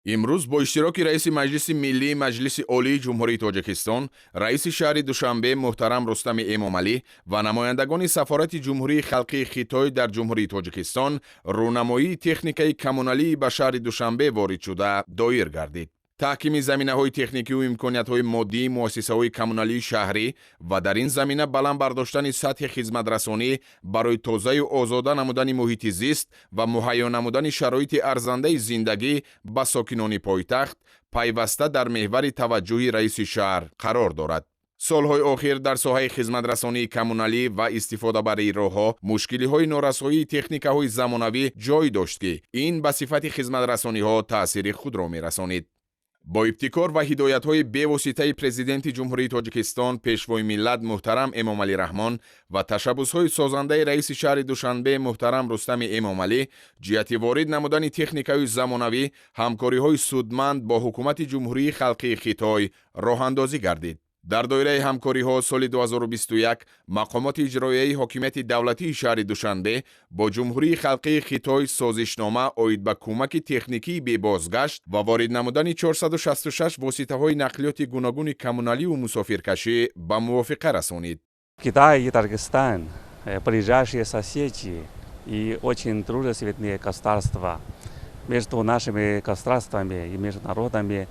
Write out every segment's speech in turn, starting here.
Имрӯз бо иштироки раиси Маҷлиси Миллии Маҷлиси Олии Ҷумҳурии Тоҷикистон, раиси шаҳри Душанбе муҳтарам Рустами Эмомалӣ ва намояндагони Сафорати Ҷумҳурии Халқии Хитой дар Ҷумҳурии Тоҷикистон рӯнамоии техникаи коммуналии ба шаҳри Душанбе воридшуда доир гардид. Таҳкими заминаҳои техникию имкониятҳои моддии муассисаҳои коммуналии шаҳрӣ ва дар ин замина баланд бардоштани сатҳи хизматрасонӣ барои тозаю озода намудани муҳити зист ва муҳайё намудани шароити арзандаи зиндагӣ ба сокинони пойтахт пайваста дар меҳвари таваҷҷӯҳи раиси шаҳр қарор дорад. Солҳои охир дар соҳаи хизматрасонии коммуналӣ ва истифодабарии роҳҳо мушкилиҳои норасоии техникаҳои замонавӣ ҷой дошт, ки ин ба сифати хизматрасониҳо таъсири худро мерасонид. Бо ибтикор ва ҳидоятҳои бевоситаи Президенти Ҷумҳурии Тоҷикистон, Пешвои миллат муҳтарам Эмомалӣ Раҳмон ва ташаббусҳои созандаи раиси шаҳри Душанбе муҳтарам Рустами Эмомалӣ ҷиҳати ворид намудани техникаи замонавӣ ҳамкориҳои судманд бо ҳукумати Ҷумҳурии Халқии Хитой роҳандозӣ гардид. Дар доираи ҳамкориҳо соли 2021 мақомоти иҷроияи ҳокимияти давлатии шаҳри Душанбе бо Ҷумҳурии Халқии Хитой созишнома оид ба кӯмаки техникии бебозгашт ва ворид намудани 466 воситаҳои нақлиёти гуногуни коммуналиву мусофиркашӣ ба мувофиқа расонид. Китай и Таджикистан ближайшие соседи и очень дружественные государства. Между нашими государствами и между народами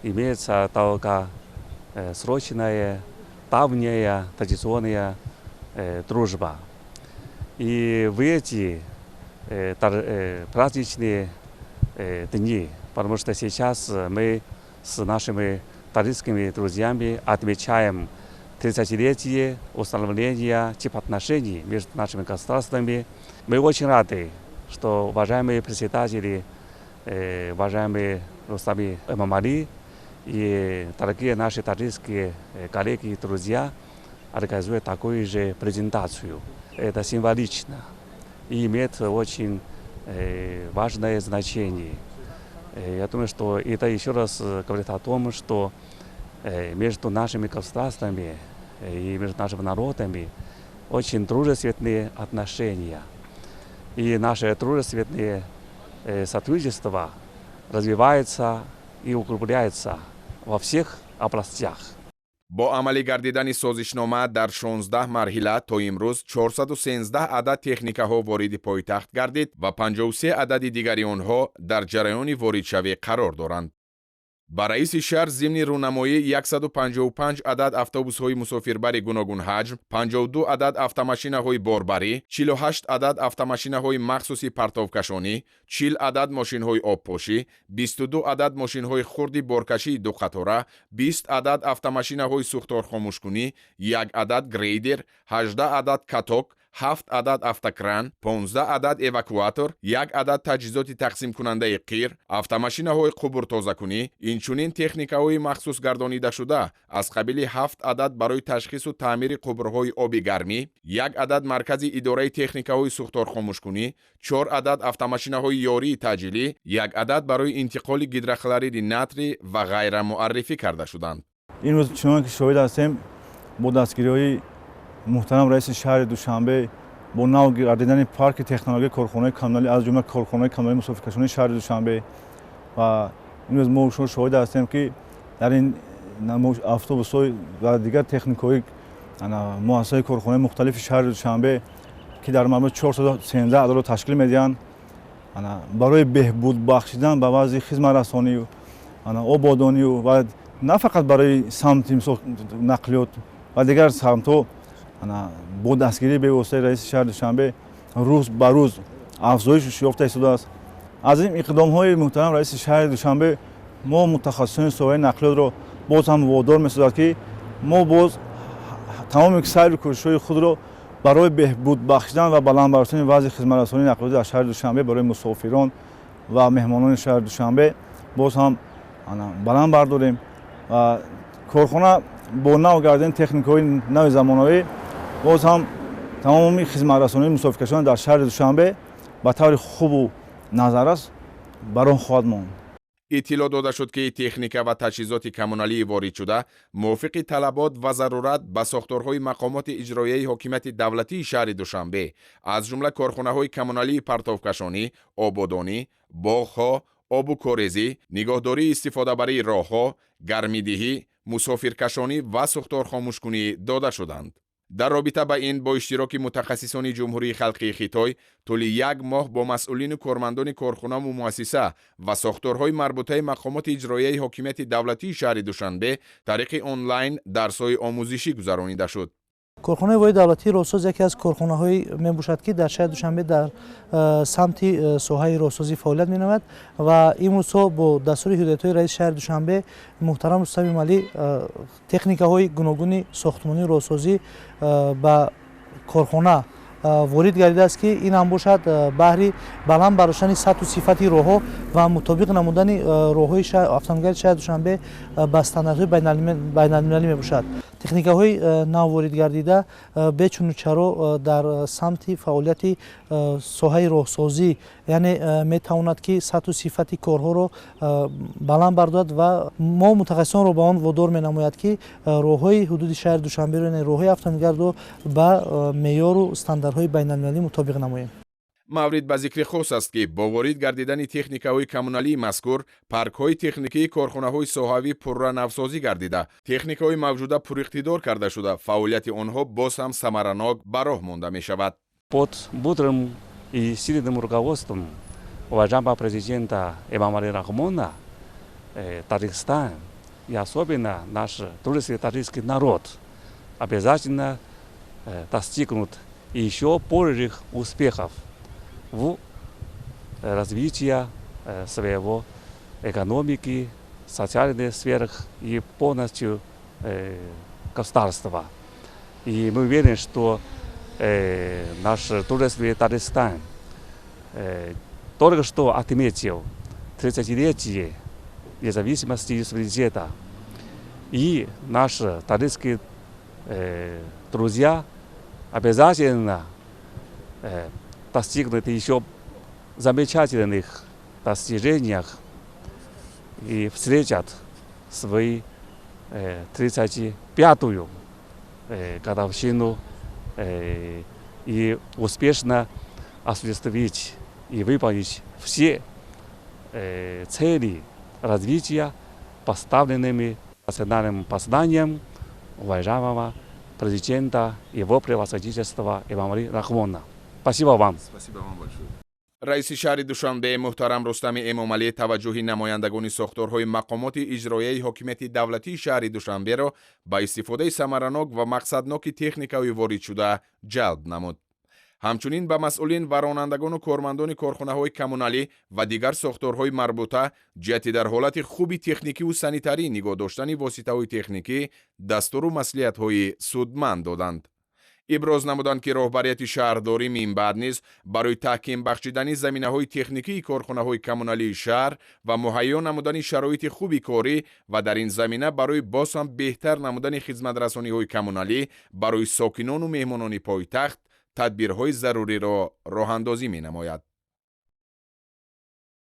имеется долгосрочная, давняя, традиционная дружба. И в эти праздничные дни, потому что сейчас мы с нашими таджикскими друзьями отмечаем 30-летие установления дипотношений между нашими государствами. Мы очень рады, что уважаемые председатели, уважаемые Рустам Эмомали и дорогие наши таджикские коллеги и друзья организуют такую же презентацию. Это символично и имеет очень важное значение. Я думаю, что это еще раз говорит о том, что между нашими государствами и между нашими народами очень дружественные отношения. И наше дружественное сотрудничество развивается и углубляется во всех областях. Бо амалӣ гардидани созишнома дар 16 марҳила то имрӯз 413 адад техникаҳо вориди пойтахт гардид ва 53 адади дигари онҳо дар ҷараёни воридшавӣ қарор доранд. Ба раиси шаҳр зимни рӯнамоӣ 155 адад автобусҳои мусофирбари гуногунҳаҷм, 52 адад автомашинаҳои борбарӣ, 48 адад автомашинаҳои махсуси партовкашонӣ, 40 адад мошинҳои обпошӣ, 22 адад мошинҳои хурди боркашии дуқатора, 20 адад автомашинаҳои сӯхторхомӯшкунӣ, як адад грейдер, 18 адад каток, ҳафт адад автокран, 15 адад эвакуатор, як адад таҷҳизоти тақсимкунандаи қир, автомашинаҳои қубуртозакунӣ, инчунин техникаҳои махсус гардонидашуда аз қабили ҳафт адад барои ташхису таъмири қубурҳои оби гармӣ, як адад маркази идораи техникаҳои сӯхторхомӯшкунӣ, чор адад автомашинаҳои ёрии таъҷилӣ, як адад барои интиқоли гидрохлориди натрий ва ғайра муаррифӣ карда шуданд. Имрӯз, чунон ки шоҳид ҳастем, бо дастгириҳои муҳтарам раиси шаҳри Душанбе, бо нав гардидани парки технологияи корхонаи коммуналӣ, аз ҷумла корхонаи коммуналии мусофиркашонии шаҳри Душанбе, ва имрӯз мо шумо шоҳид ҳастем, ки дар ин автобусҳои ва дигар техникаҳои муассисаи корхонаи мухталифи шаҳри Душанбе, ки дар маҷмӯъ 413 ададро ташкил медиҳанд, барои беҳбуд бахшидан ба вазъи хизматрасонию ободонию ва на фақат барои самти, мисол, нақлиёт ва дигар самтҳо, бо дастгирии бевоситаи раиси шаҳри Душанбе рӯз ба рӯз афзоиш ёфта истодааст. Аз ин иқдомҳои муҳтарам раиси шаҳри Душанбе мо, мутахассисони соҳаи нақлиётро, боз ҳам водор месозад, ки мо боз тамоми сайру кӯшишҳои худро барои беҳбуд бахшидан ва баланд бардоштани вазъи хизматрасонии нақлиётӣ дар шаҳри Душанбе барои мусофирон ва меҳмонони шаҳри Душанбе боз ҳам баланд бардорем. Ва корхона бо нав гардидани техникаҳои нави замонавӣ боз ҳам тамоми хизматрасонии мусофиркашон дар шаҳри Душанбе ба таври хубу назаррас бар он хоҳад монд. Иттилоъ дода шуд, ки техника ва таҷҳизоти коммуналии воридшуда мувофиқи талабот ва зарурат ба сохторҳои мақомоти иҷроияи ҳокимияти давлатии шаҳри Душанбе, аз ҷумла корхонаҳои коммуналии партовкашонӣ, ободонӣ, боғҳо, Обу корезӣ, нигоҳдории истифодабарии роҳҳо, гармидиҳӣ, мусофиркашонӣ ва сӯхторхомӯшкунӣ дода шуданд. Дар робита ба ин бо иштироки мутахассисони Ҷумҳурии Халқии Хитой тӯли як моҳ бо масъулину кормандони корхонаву муассиса ва сохторҳои марбутаи мақомоти иҷроияи ҳокимияти давлатии шаҳри Душанбе тариқи онлайн дарсҳои омӯзишӣ гузаронида шуд. Корхонаи воҳиди давлатии роҳсоз яке аз корхонаҳое мебошад, ки дар шаҳри Душанбе дар самти соҳаи роҳсозӣ фаъолият менамояд ва имрӯзҳо бо дастури ҳидоятҳои раиси шаҳри Душанбе муҳтарам Рустам Эмомалӣ техникаҳои гуногуни сохтмонии роҳсозӣ ба корхона ворид гардидааст, ки ин ҳам бошад баҳри баланд бардоштани сатҳу сифати роҳҳо ва мутобиқ намудани роҳҳои автомобилгарди шаҳри Душанбе ба стандартҳои байналмилалӣ мебошад. Техникаҳои нав ворид гардида бечуну чаро дар самти фаъолияти соҳаи роҳсозӣ, яъне метавонад, ки сатҳу сифати корҳоро баланд бардорад ва мо мутахассисонро ба он водор менамояд, ки роҳҳои ҳудуди шаҳри Душанберо, яъне роҳҳои автомобилгардро ба меъёру стандартҳои байналмилалӣ мутобиқ намоем. Маврид ба зикри хос аст, ки бо ворид гардидани техникаҳои коммуналии мазкур паркҳои техникии корхонаҳои соҳавӣ пурра навсозӣ гардида, техникаҳои мавҷуда пуриқтидор карда шуда, фаъолияти онҳо боз ҳам самаранок ба роҳ монда мешавад. Под мудрым и сильным руководством уважаемого президента Эмомали Рахмона Таджикистан и особенно наш дружественный таджикский народ обязательно достигнут еще больших успехов в развитии своего экономики, социальных сферах и полностью государства. И мы уверены, что наш дружественный Таджикистан только что отметил 30-летие независимости и суверенитета. И наши таджикские друзья обязательно достигнут еще замечательных достижениях и встретят свои 35-ю годовщину и успешно осуществить и выполнить все цели развития, поставленными национальным посланием уважаемого президента его превосходительства Эмомали Рахмона. Спасибо вам. Спасибо вам большое. Раиси шаҳри Душанбе муҳтарам Рустами Эмомалӣ таваҷҷӯҳи намояндагони сохторҳои мақомоти иҷроияи ҳокимияти давлатии шаҳри Душанберо ба истифодаи самаранок ва мақсадноки техникаҳои воридшуда ҷалб намуд. Ҳамчунин ба масъулин ва ронандагону кормандони корхонаҳои коммуналӣ ва дигар сохторҳои марбута ҷиҳати дар ҳолати хуби техникиву санитарӣ нигоҳ доштани воситаҳои техникӣ дастуру маслиҳатҳои судманд доданд. Иброз намуданд, ки роҳбарияти шаҳрдорӣ минбаъд низ барои таҳким бахшидани заминаҳои техникии корхонаҳои коммуналии шаҳр ва муҳайё намудани шароити хуби корӣ ва дар ин замина барои боз ҳам беҳтар намудани хизматрасониҳои коммуналӣ барои сокинону меҳмонони пойтахт тадбирҳои заруриро роҳандозӣ менамояд.